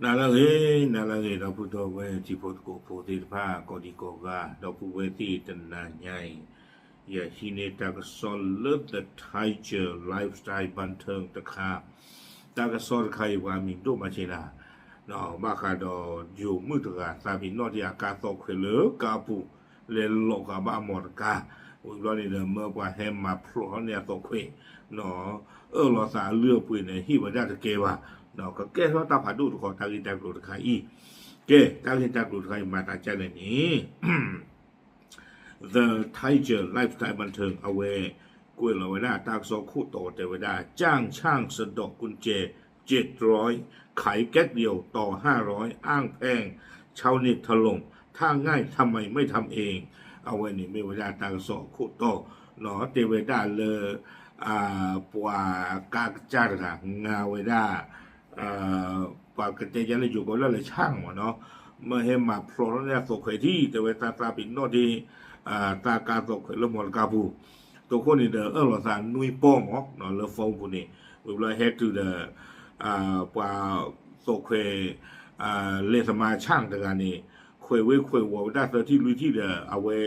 နၤလၢအဂ့ၤ, နၤလၢအဂ့ၤ ဒီပုၢ်ဒီဝဲၢ်တံၤဖိသကိးဖိသ့ၣ်တဖၣ် ကိးဒံကိးဂၤ, ဒီပုၢ်ဝဲၢ်သ့ၣ်တနၤညါအံၤ, ယဟံးန့ၢ်တၢ်ကစီၣ်လၢ The Tiger Lifestyle Banteng တခါ, တၢ်ကစီၣ်တခါအံၤ ပှၤမံၤဒိၣ်မးဆ့နၤ, ဘၣ်ဃးဒီးယိၤမုၣ်တဂၤ သးပ့ၤနီၣ်တ့ၢ်အကါသီၣ်ခွဲးလၢကါပူၤ လဲၤလီၤဃာ်ဘၣ်အမီၢ်တကါ, ဝံၤဘျီန့ၣ်ဒီး မၢပှၤဟဲမၤဖျိးထီၣ်န့ၢ်အသီၣ်ခွဲး, အၢၣ်လီၤသးအလုၢ်အပှ့ၤန့ၣ် ဟ့ၣ်ဝဲဒၣ်တကဲဘၣ်, ကကဲထီၣ်တၢ်ဖးဒိၣ်တခီ တၢ်ဂ့ၢ်တၢ်ကျိၤတခါအံၤ, ကဲ တၢ်ဂ့ၢ်တၢ်ကျိၤတခါအံၤ မၤသးဒ်လဲၣ်န့ၣ် The Tiger Lifestyle Banteng အဝဲ ကွဲးလီၤဝဲဒၣ်တၢ်ကစီၣ်ခိၣ်တီတဲဝဲဒၣ် จ้างช่างสะเดาะกุญแจ เจ็ดร้อย ขายแก๊กเดียวต่อห้าร้อย อ้างแพง ชาวเน็ตถล่ม ถ้าง่ายทำไมไม่ทำเอง အဝဲန့ၣ်မ့ၢ်ဝဲဒၣ်တၢ်ကစီၣ်အခိၣ်တီ, တဲဝဲဒၣ်လၢ ပှၤကါကစၢ်တဂၤ ငါဝဲဒၣ် ပှၤကတဲယါလၢယိၤကီးလၢလၢ ช่าง မ့ၢ်နီၤ, မၢဟဲမၤဖျိးထီၣ်န့ၢ်အသီၣ်ခွဲးထံၣ် တဲဝဲသးသးပ့ၤနီၣ်တ့ၢ် တၢ်ကါသီၣ်ခွဲးလၢမီၢ်တကါပူၤ, တိခိၣ်န့ၣ်ဒီးအၢၣ်လီၤသးနွံပီၢ်မ့ၢ်နီၤ လၢ phone ပူၤန့ၣ်, ဝံၤဘျီဟဲတုၤဒီး ပှၤသီၣ်ခွဲး လဲၤသမါ ช่าง တဂၤန့ၣ် ခွဲးဝ့ခွဲးဝီၤဝဲဒၣ်သၢထံၣ်လွံၢ်ထံၣ်ဒီး အဝဲ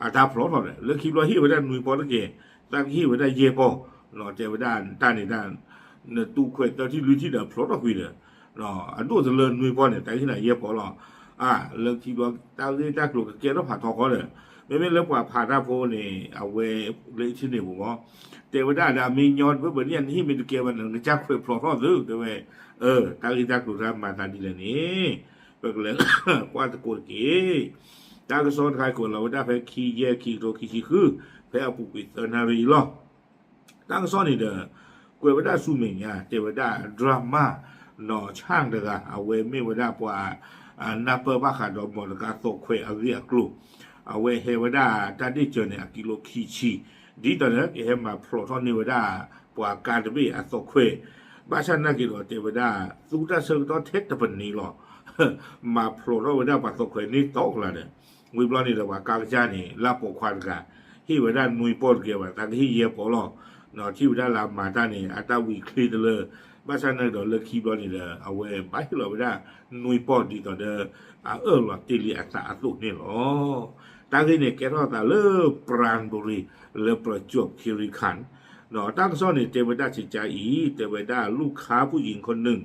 အတၢ်ဖျိးထီၣ်ဒီး လၢခံဘျီဟ့ၣ်ဝဲဒၣ်နွံပီၢ်တက့ၢ်, သးကဟ့ၣ်ဝဲဒၣ်ယဲၢ်ပီၢ်, တဲဝဲဒၣ်တၢ်န့ၣ်ဒၣ် နသူခွဲးသၢထံၣ်လွံၢ်ထံၣ်ဒီးဖျိးထီၣ်ကွံာ်ဒီး အဒိၣ်တလၢနွံပီၢ်န့ၣ် သးကဟ့ၣ်နၤယဲၢ်ပီၢ်လီၤ. အါ လၢခံဘျီ တၢ်ဂ့ၢ်တၢ်ကျိၤကကဲထီၣ်ဖးထီဃီဒီး မ့မ့ၢ်လၢပှၤဖးတၢ်ဖိန့ၣ် အဝဲလၢအထံန့ၣ်ပူၤမ့ၢ် တဲဝဲဒၣ်ဒီး မ့ၢ်ညီတဘၣ်ဘၣ်န့ၣ် နဟ့ၣ်မ့ၢ်တကဲဘၣ်န့ၣ် နကစၢ်ခွဲးဖျိးထီၣ်သု တဲဝဲ, အၢ တၢ်ဂ့ၢ်တၢ်ကျိၤတခါမၤသးဒ်လဲၣ်န့ၣ် ပကလဲၤကွၢ်သကိးတက့ၢ်. တၢ်ကစီၣ်တခါအံၤကွဲးလီၤဝဲဒၣ်ဖဲခံယဲၢ် ခံကထိခံဆံဃု ဖဲအပူၤကွံာ်သၢနၣ်ရံၣ်လီၤ. တၢ်ကစီၣ်န့ၣ်ဒီး ကွဲးဝဲဒၣ်ဆူမဲာ်ညါ တဲဝဲဒၣ် drama နီၢ် ဆၣ်တဂၤ အဝဲမ့ၢ်ဝဲဒၣ်ပှၤ နၢ်ပၢၢ်ဘၣ်ဃးဒီးမီၢ်တကါသီၣ်ခွဲးအဂ့ၢ်အကျိၤ, အဝဲဟဲဝဲဒၣ်တၢ်ဒ့ၣ်စၢၤန့ၣ် အကံလိခံဆံ, ဒ်သိးဒီးကဟဲမၤဖျိးထီၣ်န့ၢ်ဝဲဒၣ် ပှၤကါတဘ့ၣ်အသီၣ်ခွဲး, ဘၣ်ဆၣ်နာ်က့ၤဒီးတဲဝဲဒၣ် သူတၢ်ဆၢကတီၢ်ထဲတပနံၤလီၤ မၤဖျိးထီၣ်ဝဲဒၣ်ပှၤသီၣ်ခွဲးန့ၢ်သီကျါဒီး ဝံၤဘျီန့ၣ်ဒီးပှၤကါကစၢ်န့ၣ် လၢပိာ်ခွါတဂၤ ဟ့ၣ်ဝဲဒၣ်နွံပီၢ်တကဲဘၣ် သးကဟ့ၣ်ယဲၢ်ပီၢ်လီၤ. ထံၣ်ဝဲဒၣ်လၢအမၤတၢ်န့ၣ် အတၢ်ဝံၤချ့တလၢ, ဘၣ်ဆၣ်နာ်က့ၤဒီးလၢခံဘျီန့ၣ်ဒီး အဝဲဘၣ်ဟ့ၣ်လီၤဝဲဒၣ်နွံပီၢ်ဒ်သိးဒီး အအၢၣ်လီၤတ့ၢ်လံအသးအသိးန့ၣ်လီၤ. တၢ်ဂ့ၢ်န့ၣ်ကဲထီၣ်သးလၢ ပရၣ်ဘူရံၤ လၢပရၣ်ကၠိၣ်ခံရံၣ်ခၣ် တၢ်ကစီၣ်န့ၣ်တဲဝဲဒၣ်စံးကါအံၤ တဲဝဲဒၣ် ลูกค้าผู้หญิงคนหนึ่ง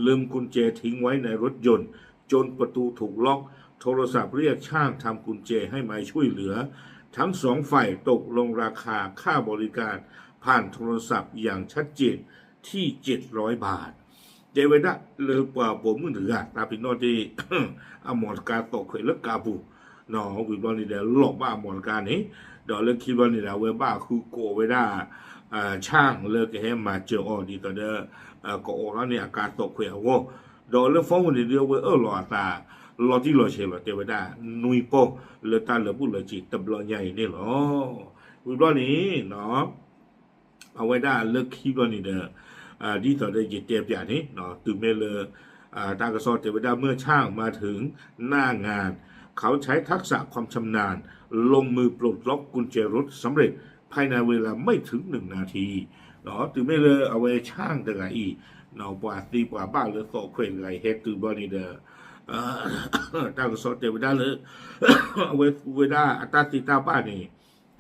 ลืมกุญแจทิ้งไว้ในรถยนต์ จนประตูถูกล็อก โทรศัพท์เรียกช่างทำกุญแจให้มาช่วยเหลือ ทั้งสองฝ่ายตกลงราคาค่าบริการผ่านโทรศัพท์อย่างชัดเจนที่เจ็ดร้อยบาท တဲဝဲဒၣ် လၢပှၤပိာ်မုၣ်တဂၤ သးပ့ၤနီၣ်တ့ၢ် အမီၢ်တကါသီၣ်ခွဲးလၢကါပူၤ, ဝံၤဘျီန့ၣ်ဒီး လီၤဘၣ်အမီၢ်တကါန့ၣ်, ဒီးလၢခံဘျီန့ၣ်ဒီး အဝဲဘၣ်ဃုကိးဝဲဒၣ် ဆၣ်လၢကဟဲမၤစၢၤအီၤဒ်သိးဒီး ကအိးထီၣ်န့ၢ်အကါသီၣ်ခွဲးအဂီၢ်, ဒီးလၢ phone ပူၤန့ၣ်ဒီး အဝဲအၢၣ်လီၤအသး လီၤတံၢ်လီၤဆဲးလီၤ တဲဝဲဒၣ် နွံပီၢ် လၢတၢ်လၢာ်ဘူၣ်လၢာ်စ့ၤတဘျီညါအံၤန့ၣ်လီၤ. ဝံၤဘျီန့ၣ် အဝဲဒၣ်လၢခံဘျီန့ၣ်ဒီး ဒ်သိးဒီးယတဲပၠးန့ၣ် တုၤမ့ၢ်လၢ တၢ်ကစီၣ်တဲဝဲဒၣ် เมื่อช่างมาถึงหน้างาน เขาใช้ทักษะความชำนาญ ลงมือปลดล็อกกุญแจรถสำเร็จ ภายในเวลาไม่ถึงหนึ่งนาที တုၤမ့ၢ်လၢအဝဲဆၣ်တဂၤအံၤ ပှၤသ့ပှၤဘၣ်လၢသီၣ်ခွဲးတဂၤအံၤ ဟဲတုၤဘျီန့ၣ်ဒီး တၢ်ကစီၣ်တဲဝဲဒၣ်လၢ အဝဲသူဝဲဒၣ်အတၢ်သ့တၢ်ဘၣ်န့ၣ်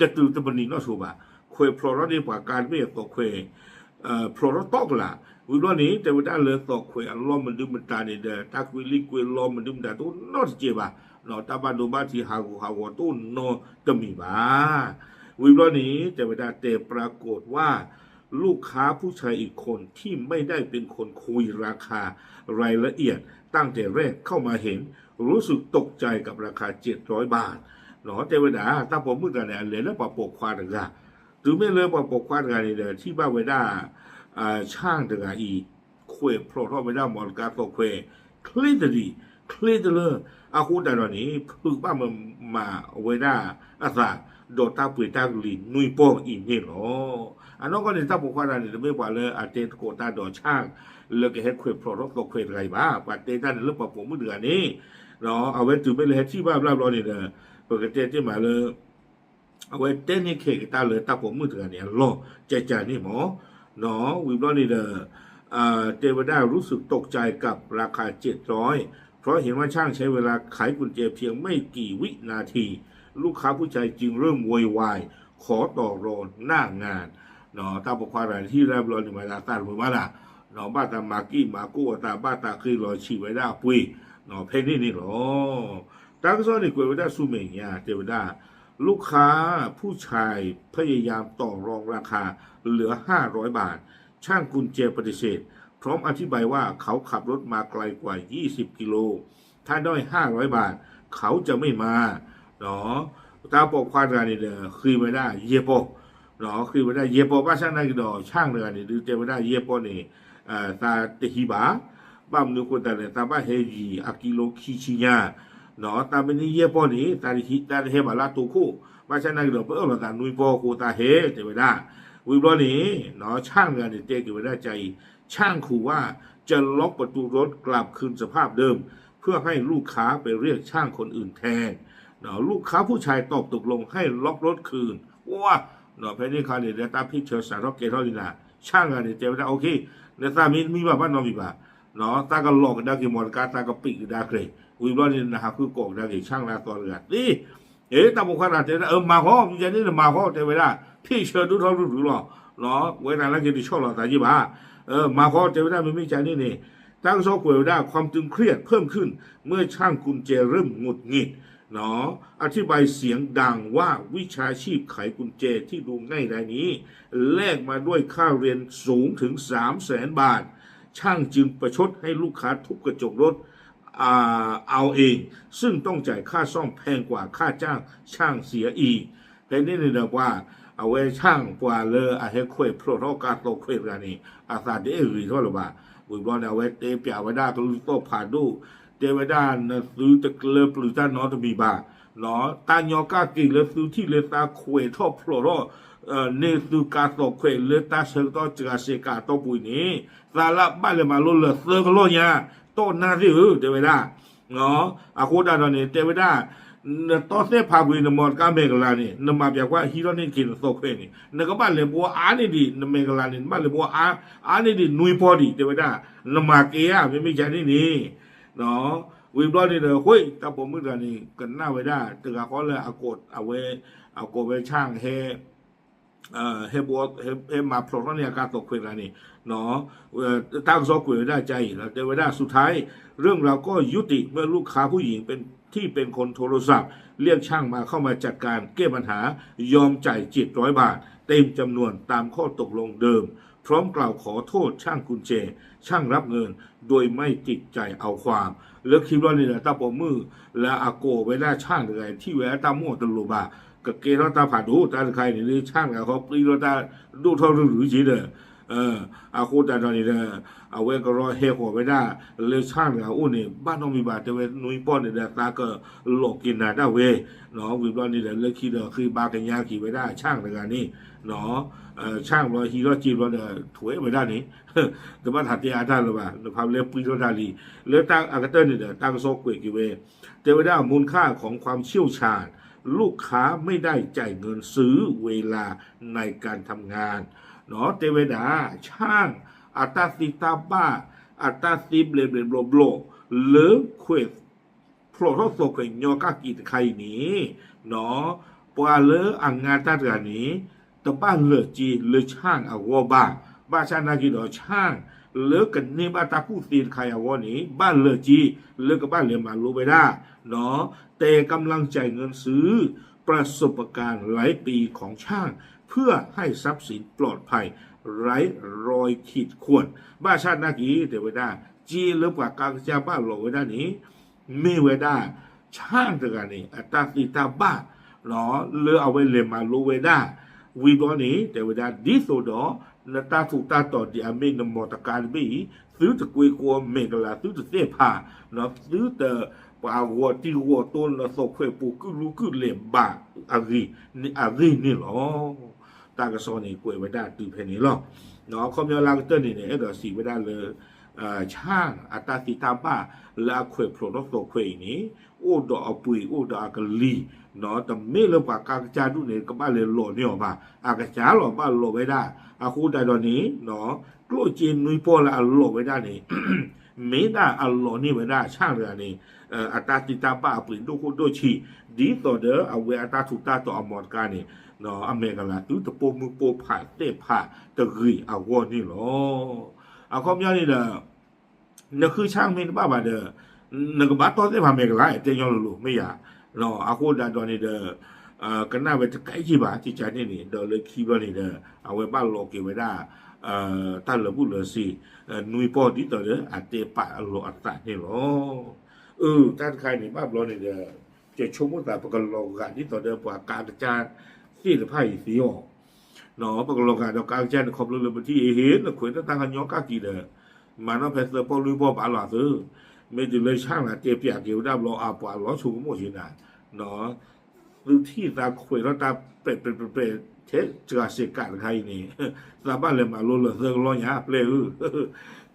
တတုၤတပနံၤနီၣ်ဆိဘၣ်, ခွဲးဖျိးထီၣ်န့ၢ်ပှၤကါတဘ့ၣ်အသီၣ်ခွဲး ဖျိးထီၣ်သီၣ်ကလာ်, ဝံၤဘျီန့ၣ် တဲဝဲဒၣ်လၢသီၣ်ခွဲးအလီၢ်မနုၤမတၤန့ၣ်ဒီး တၢ်ကွံလံာ်ကွံလီၤမနုၤမတၤတအိၣ်နီတစဲးဘၣ်, တၢ်ဘၣ်ဒိဘၣ်ထံးဟးဂူာ်ဟးဂီၤတအိၣ်နီတမံၤဘၣ်. ဝံၤဘျီန့ၣ် တဲဝဲဒၣ်တဲ ปรากฏว่า ลูกค้าผู้ชายอีกคนที่ไม่ได้เป็นคนคุยราคารายละเอียดตั้งแต่แรกเข้ามาเห็น รู้สึกตกใจกับราคาเจ็ดร้อยบาท တဲဝဲဒၣ် တၢ်ပိာ်မုၣ်တဂၤန့ၣ် အလဲၤလၢပှၤပိာ်ခွါတဂၤ, တုၤမ့ၢ်လၢပှၤပိာ်ခွါတဂၤန့ၣ်ဒီး ထံၣ်ဘၣ်ဝဲဒၣ် ဆၣ်တဂၤအံၤ ခွဲးဖျိးထီၣ်ဝဲဒၣ်မီၢ်တကါသီၣ်ခွဲး ချ့တရံး ချ့တလၢ အဃိသတးဒီးန့ၣ် ဖုးဘၣ်မၤဝဲဒၣ်အသး ဒီးတၢ်ပှ့ၤတၢ်ကလံၤနွံပီၢ်အံၤန့ၣ်လီၤ. အနီၢ်ကီၢ်န့ၣ် တၢ်ပိာ်ခွါတဂၤန့ၣ် တမ့ၢ်ပှၤလၢအတဲသကိးတၢ်ဒီးဆၣ် လၢကဟဲခွဲးဖျိးထီၣ်သီၣ်ခွဲးတဂၤအံၤဘၣ်. ပှၤတဲတၢ်န့ၣ်လၢပှၤပိာ်မုၣ်တဂၤန့ၣ် အဝဲတုၤမ့ၢ်လၢဟဲထံၣ်ဘၣ်ဘျီဘျီန့ၣ်ဒီး ပကတဲတ့ၢ်မးလၢ အဝဲတဲန့ၢ်ခဲကတၢၢ်လၢတၢ်ပိာ်မုၣ်တဂၤန့ၣ် အလီၢ်ကကန့ၣ်မ့ၢ် ဝံၤဘျီန့ၣ်ဒီး เอ่อ เตวดารู้สึกตกใจกับราคาเจ็ดร้อย เพราะเห็นว่าช่างใช้เวลาไขกุญแจเพียงไม่กี่วินาที ลูกค้าผู้ชายจึงเริ่มโวยวาย ขอต่อรองหน้างาน เนาะ တၢ်ပိာ်ခွါတဂၤန့ၣ် ဟံၣ်ရၢဘျီန့ၣ် မၤသးသးတမုာ်ဘၣ်နၤ เนาะ ဘၣ်သးမၤက့ၢ်မၤကိၢ်အသး ဘၣ်သးဃ့လီၤဆံးဝဲဒၣ်အပှ့ၤ เนาะ ဖဲန့ၣ်န့ၣ်လီၤ တၢ်ကစီၣ်န့ၣ် ကွဲးဝဲဒၣ်ဆူမဲာ်ညါ တဲဝဲဒၣ် ลูกค้าผู้ชายพยายามต่อรองราคาเหลือห้าร้อยบาท ช่างกุญแจปฏิเสธ พร้อมอธิบายว่าเขาขับรถมาไกลกว่ายี่สิบกิโล ถ้าได้ห้าร้อยบาท เขาจะไม่มา เนาะ တၢ်ပိာ်ခွါတဂၤန့ၣ်ဒီး ဃ့ဝဲဒၣ်ယဲၢ်ပီၢ် เนาะ ဃ့ဝဲဒၣ်ယဲၢ်ပီၢ် ဘၣ်ဆၣ်နာ်က့ၤဒီး ช่างတဂၤန့ၣ် ဒုးတဲဝဲဒၣ်ယဲၢ်ပီၢ်န့ၣ် သးတဟံးဘၣ် ဘၣ်မနုၤအဃိသတးန့ၣ် သးဘၣ်ဟဲယံာ်အကံလိခံဆံညါ เนาะ သးမ့ၢ်န့ၢ်ယဲၢ်ပီၢ်န့ၣ် သးတဟဲဘၣ်လၢတိခိၣ် ဘၣ်ဆၣ်နာ်က့ၤဒီး ပအၢၣ်လီၤသးနွံပီၢ်အဃိသးဟဲ တဲဝဲဒၣ် ဝံၤဘျီန့ၣ် เนาะ ช่างတဂၤန့ၣ် တဲက့ၤဝဲဒၣ်ကအံၤ ช่างขู่ว่าจะล็อกประตูรถกลับคืนสภาพเดิม เพื่อให้ลูกค้าไปเรียกช่างคนอื่นแทน เนาะ ลูกค้าผู้ชายตอบตกลงให้ล็อกรถคืน ဝါ เนาะ ဖဲန့ၣ်ခါန့ၣ်ဒီး တၢ်ဖ့ၣ်ဆၢစးထီၣ်ကဲထီၣ်လံနၤ ช่างတဂၤန့ၣ် တဲဝဲဒၣ် โอเค နသးမ့ၢ်မံဘၣ်ဘၣ်နီတမံၤဘၣ် เนาะ သးကလီၤကဒါက့ၤမီတကါ သးကပံးကဒါက့ၤ ဝံၤဘျီန့ၣ် နဟးဃုကိးကဒါက့ၤ ช่างလၢအသီတဂၤသ့ အ့ တၢ်ပိာ်ခွါတဂၤတဲဝဲဒၣ် အၢ မၤဃီ မ့ၢ်ကန့ၣ်နမၤဃီ တဲဝဲဒၣ် ဖ့ၣ်ဆၢဒိၣ်ထီၣ်ရုရုလီၤ ဝဲဒၣ်လၢက့ၤတဆီၣ်လီၤသးယ့ၢ်ဘၣ် မၤဃီ တဲဝဲဒၣ် မ့မ့ၢ်ကန့ၣ်န့ၣ် တၢ်ကစီၣ်ကွဲးဝဲဒၣ် ความตึงเครียดเพิ่มขึ้น เมื่อช่างกุญแจเริ่มหงุดหงิด เนาะ อธิบายเสียงดังว่าวิชาชีพไขกุญแจที่ดูง่ายดายนี้ แลกมาด้วยค่าเรียนสูงถึงสามแสนบาท ช่างจึงประชดให้ลูกค้าทุบกระจกรถ อ่า เอาเอง ซึ่งต้องจ่ายค่าซ่อมแพงกว่าค่าจ้างช่างเสียอีก ဖဲန့ၣ်န့ၣ်ဒီးပှၤ အဝဲ ช่าง ပှၤလၢအဟဲခွဲးဖျိးထီၣ်ကါသီခွဲးတဂၤန့ၣ် အသးတအဲၣ်ဂ့ၤထီၣ်လၢၤဘၣ် ဝံၤဘျီန့ၣ် အဝဲတဲပျးဝဲဒၣ်ကလုၢ်သီၣ်ဖးဒိၣ် တဲဝဲဒၣ် နသုတကျၢပျုၤတၢ်နီတမံၤဘၣ် တၢ်ညီကၢ်က့ၤလၢသုထံၣ်လၢသးခွဲးထီၣ်ဖျိးထီၣ် န့ၢ်သုကါသီခွဲးလၢတၢ်ဆၢကတီၢ်စှၤစဲးကးအတီၢ်ပူၤအံၤန့ၣ် သးလၢအဘၣ်လဲၤမၤလိလၢသၢကလီၢ်ညါ တီၢ်နၢ်သ့ၣ်ဧၢ တဲဝဲဒၣ် အဃိတၢ်ဒီးန့ၣ် တဲဝဲဒၣ် နတီၢ်သဲၣ်ဖးကွံာ်နမီတကါမဲာ်ကလၤန့ၣ် နမၤပျးကွၢ်ဟံးထီၣ်န့ၢ်တက့ၤနသီခွဲးန့ၣ် နကဘၣ်လဲၤဘှီအါန့ၢ်ဒံး နမဲာ်ကလၤန့ၣ် နဘၣ်လဲၤဘှီအါ အါန့ၢ်ဒံးနွံပီၢ်ဒံး တဲဝဲဒၣ် နမၤကဲဧါ မ့မ့ၢ်ကန့ၣ်န့ၣ် ဝံၤဘျီန့ၣ်ဒီး ဃိ တၢ်ပိာ်မုၣ်တဂၤန့ၣ် ကနၣ်ဝဲဒၣ် တဂၤဃီလၢအကိး အဝဲ အကိးဝဲ ช่าง ဟဲ ဟဲဘှီ ဟဲ ဟဲမၤဖျိးထီၣ်န့ၢ်အကါသီခွဲးတဂၤန့ၣ် တၢ်ကစီၣ်ကွဲးဝဲဒၣ်ကအံၤ တဲဝဲဒၣ် สุดท้าย เรื่องราวก็ยุติ เมื่อลูกค้าผู้หญิงเป็น ที่เป็นคนโทรศัพท์เรียกช่างมาเข้ามาจัดการแก้ปัญหายอมจ่ายเจ็ดร้อยบาทเต็มจำนวนตามข้อตกลงเดิม พร้อมกล่าวขอโทษช่างกุญแจ ช่างรับเงินโดยไม่ติดใจเอาความ လၢခံဘျီန့ၣ်ဒီး တၢ်ပိာ်မုၣ်လၢအကိးဝဲဒၣ် ช่าง တဂၤ ထံၣ်ဝဲတၢ်မူအတလိၤဘၣ် ကကဲထီၣ်တၢ်ဖးဒိၣ် တၢ်တခါအံၤန့ၣ် လၢ ช่าง တဂၤဃီ ပျံၤထီၣ်တၢ်ဒိၣ်ထီၣ်ရုရုက့ၤဒီး အဃိသတးဒီးန့ၣ်ဒီး အဝဲကရီဟဲဃီၤဝဲဒၣ်လၢ ช่าง တဂၤအအိၣ်န့ၣ် ဘၣ်နီတမံၤဘၣ် တဲဝဲနွံပီၢ်န့ၣ်ဒီး သးကလီၤက့ၤနၤဒၣ်ဝဲ ဝံၤဘျီန့ၣ်ဒီး လၢခံဒီးဃ့ဘါကညါက့ၤဝဲဒၣ် ช่าง တဂၤန့ၣ် ช่าง ဘျီဟံးထီၣ်က့ၤဘျီဒီး ထွဲဝဲဒၣ်န့ၣ် တဘၣ်သးတဲအါတၢ်လၢၤဘၣ် နဖးလၢပှံထီၣ်တၢ်လံ လၢတၢ်အကတၢၢ်န့ၣ်ဒီး တၢ်ကစီၣ်ကွဲးက့ၤဝဲ တဲဝဲဒၣ် มูลค่าของความเชี่ยวชาญ ลูกค้าไม่ได้จ่ายเงินซื้อเวลาในการทำงาน တဲဝဲဒၣ် ช่าง အတၢ်သ့တၢ်ဘၣ် အတၢ်သ့ဘျဲးဘျဲးဘျီဘျီ လၢခွဲး ဖျိးထီၣ်သီခွဲးညီကၣ်က့ၤတခါအံၤန့ၣ် ပှၤလၢအငါတၢ်တဂၤန့ၣ် တဘၣ်လၢာ်စ့လၢ ช่าง အဂီၢ်ဘၣ်. ဘၣ်ဆၣ်နာ်က့ၤဒီး ช่าง လၢကန့ၢ်ဘၣ်တၢ်ကူၣ်သ့တခါအံၤအဂီၢ်န့ၣ် ဘၣ်လၢာ်စ့လၢကဘၣ်လဲၤမၤလိဝဲဒၣ် แต่กำลังจ่ายเงินซื้อประสบการณ์หลายปีของช่าง เพื่อให้ทรัพย์สินปลอดภัยไร้รอยขีดข่วน ဘၣ်ဆၣ်နာ်က့ၤ တဲဝဲဒၣ် စ့လၢပှၤကါကစၢ်ဘၣ်လီၤဝဲဒၣ်န့ၣ် မ့ၢ်ဝဲဒၣ် ช่าง တဂၤန့ၣ် အတၢ်သ့တၢ်ဘၣ် လၢအဝဲလဲၤမၤလိဝဲဒၣ် ဝံၤဘျီန့ၣ် တဲဝဲဒၣ် ဒ်သိးဒီး နတၢ်ထူးတၢ်တီၤဒ်အမ့ၢ်နမီတကါတဘ့ၣ်အံၤ သုတကွ့ကိးမဲာ်ကလၤ သုတသ့ၣ်ဖး သုတပှၤဂီၤတံၢ်ဂီၤတိၢ်နသီခွဲးပူၤ ကုၢ်လူကုၢ်လဲၤဘၣ်အဂ့ၢ်န့ၣ်လီၤ. တၢ်ကစီၣ်န့ၣ် ကွဲးဝဲဒၣ်တုၤဖဲန့ၣ်လီၤ. အခီပညီလၢအကတၢၢ်န့ၣ်န့ၣ် အဲၣ်ဒိးစံးဝဲဒၣ်လၢ ဆၣ်အတၢ်သ့တၢ်ဘၣ်လၢအခွဲးဖျိးထီၣ်သီခွဲးအံၤန့ၣ် အိၣ်ဒီးအပှ့ၤအိၣ်ဒီးအကလံၤ, တမ့ၢ်လၢပှၤကါကစၢ်ဒူၣ်န့ၣ် ကဘၣ်လဲၤလီၤန့ၢ်အီၤဘၣ်, အကစၢ်လီၤဘၣ်လီၤဝဲဒၣ်, အဃိသတးဒီးန့ၣ် ကျိၣ်စ့နွံပီၢ်လၢအလီၤဝဲဒၣ်န့ၣ် မ့ၢ်ဒၣ်အလီၤန့ၢ်ဝဲဒၣ်ဆၣ်တဂၤန့ၣ် အတၢ်သ့တၢ်ဘၣ်အပှ့ၤဒိၣ်ခိၣ်ဒိၣ်ဆံး ဒ်သိးဒီးအဝဲအတၢ်ထူးတၢ်တီၤအမီၢ်တကါန့ၣ် အမဲာ်ကလၤသုတပိာ်မုၣ်ပိာ်ဖးသဲးဖးတဂ့ၤအဂီၢ်န့ၣ်လီၤ. အခီပညီန့ၣ်ဒီး နဃုဆၣ်မ့ၢ်တဘၣ်ဘၣ်ဒီး နကဘၣ်တီၢ်သဲးဖးမဲာ်ကလၤ တဲညီလိၤလိၤ မ့ၢ်ယၤ, အဃိသတးဒီးန့ၣ်ဒီး ကနၣ်ဝဲတကဲက့ၤဘၣ် ကကန့ၣ်န့ၣ် ဒီးလၢခံဘျီန့ၣ်ဒီး အဝဲဘၣ်လီၤက့ၤဝဲဒၣ် တၢ်လၢာ်ဘူၣ်လၢာ်စ့ နွံပီၢ်ဒ်သိးဒီးအတဲပာ်အလီၤအသးန့ၣ်လီၤ. အၢ တၢ်တခါန့ၣ် ဘၣ်ဘျီန့ၣ်ဒီး ယဆိကမိၣ်သး ပကလီၤဂာ်ဒ်သိးဒီးပှၤကါကစၢ်သ့ၣ်တဖၣ်အံၤသ့အီၤ, ပကလီၤဂာ်ဒီးကါကစၢ်န့ၣ် ခီဖျိလၢပထံၣ်အံၤဟ့ၣ် နခွဲးတၢ်တၢ်ကညီကၣ်ကံၤဒီး မၤနီၣ်ဖဲသၢပီၢ်လွံၢ်ပီၢ်ဘၣ်လီၤသု, မ့ၢ်တုၤလၢဆၣ်နၤတဲပၠးက့ၤဝဲဒၣ်ဘျီ အပှၤလီၤဆိကမိၣ်က့ၤနၤ သုထံၣ်သးခွဲးထီၣ်တၢ်ပဲာ်ပဲာ်ပဲာ်ပဲာ် ထဲစှၤစ့းကးတခါအံၤန့ၣ် သးဘၣ်လဲၤမၤလိလၢာ်သၢကလီၢ်ညါ ပျဲၢ်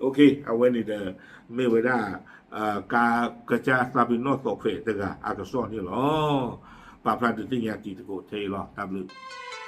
ဧၢ, အဝဲန့ၣ်ဒီး မ့ၢ်ဝဲဒၣ် ကါကစၢ်သးပ့ၤနီၣ်သီခွဲးတဂၤအကစီၣ်န့ၣ်လီၤ. ပာ်ဖျါဒုးသ့ၣ်ညါတံၤသကိးထဲအံၤလီၤ. တၢ်ဘျုး